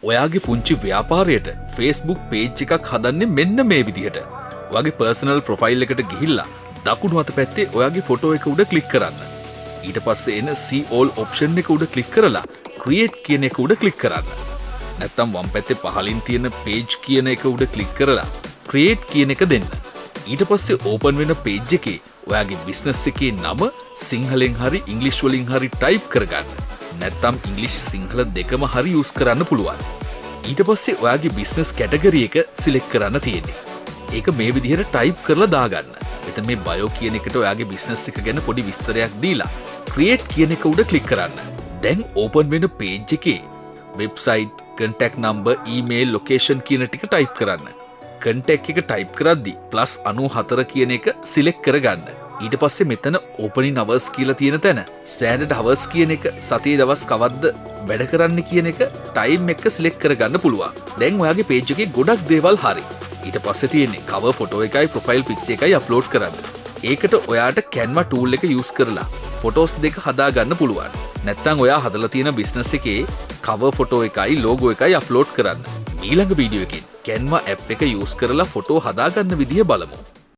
ඔයාගේ පුංචි ව්‍යාපාරයට Facebook page එකක් හදන්නේ මෙන්න මේ විදිහට. ඔයාගේ පර්සනල් ප්‍රොෆයිල් එකට ගිහිල්ලා දකුණු අත පැත්තේ ඔයාගේ ෆොටෝ එක උඩ ක්ලික් කරන්න. ඊට පස්සේ එන See all option එක උඩ ක්ලික් කරලා Create කියන එක උඩ ක්ලික් කරන්න. නැත්තම් වම් පැත්තේ පහලින් තියෙන Page කියන එක උඩ ක්ලික් කරලා Create කියන එක දෙන්න. ඊට පස්සේ ඕපන් වෙන පේජ් එකේ ඔයාගේ බිස්නස් එකේ නම සිංහලෙන් හරි ඉංග්‍රීසි වලින් හරි ටයිප් කරගන්න. නැත්තම් ඉංග්‍රීසි සිංහල දෙකම හරි යූස් කරන්න පුළුවන්. ඊට පස්සේ ඔයාගේ බිස්නස් කැටගරි එක සිලෙක්ට් කරන්න තියෙන්නේ. ඒක මේ විදිහට ටයිප් කරලා දාගන්න. මෙතන මේ බයෝ කියන එකට ඔයාගේ බිස්නස් එක ගැන පොඩි විස්තරයක් දීලා ක්‍රියේට් කියන එක උඩ ක්ලික් කරන්න. දැන් ඕපන් වෙන පේජ් එකේ website, contact number, email, location කියන ටික ටයිප් කරන්න. කන්ටැක්ට් එක ටයිප් කරද්දි +94 කියන එක සිලෙක්ට් කරගන්න. ඊට පස්සේ මෙතන ඕපනින් අවර්ස් කියලා තියෙන තැන ස්ටෑන්ඩඩ් අවර්ස් කියන එක, සතියේ දවස් කවද්ද වැඩ කරන්න කියන එක ටයිම් එක සිලෙක්ට් කරගන්න පුළුවන්. දැන් ඔයාගේ පේජ් එකේ ගොඩක් දේවල් හරි. ඊට පස්සේ තියෙන්නේ කවර් ෆොටෝ එකයි ප්‍රොෆයිල් පික්චර් එකයි අප්ලෝඩ් කරන්න. ඒකට ඔයාට Canva tool එක යූස් කරලා ෆොටෝස් දෙක හදාගන්න පුළුවන්. නැත්තම් ඔයා හදලා තියෙන බිස්නස් එකේ කවර් ෆොටෝ එකයි ලෝගෝ එකයි අප්ලෝඩ් කරන්න. ඊළඟ වීඩියෝ එකෙන් Canva app එක යූස් කරලා ෆොටෝ හදාගන්න විදිහ බලමු.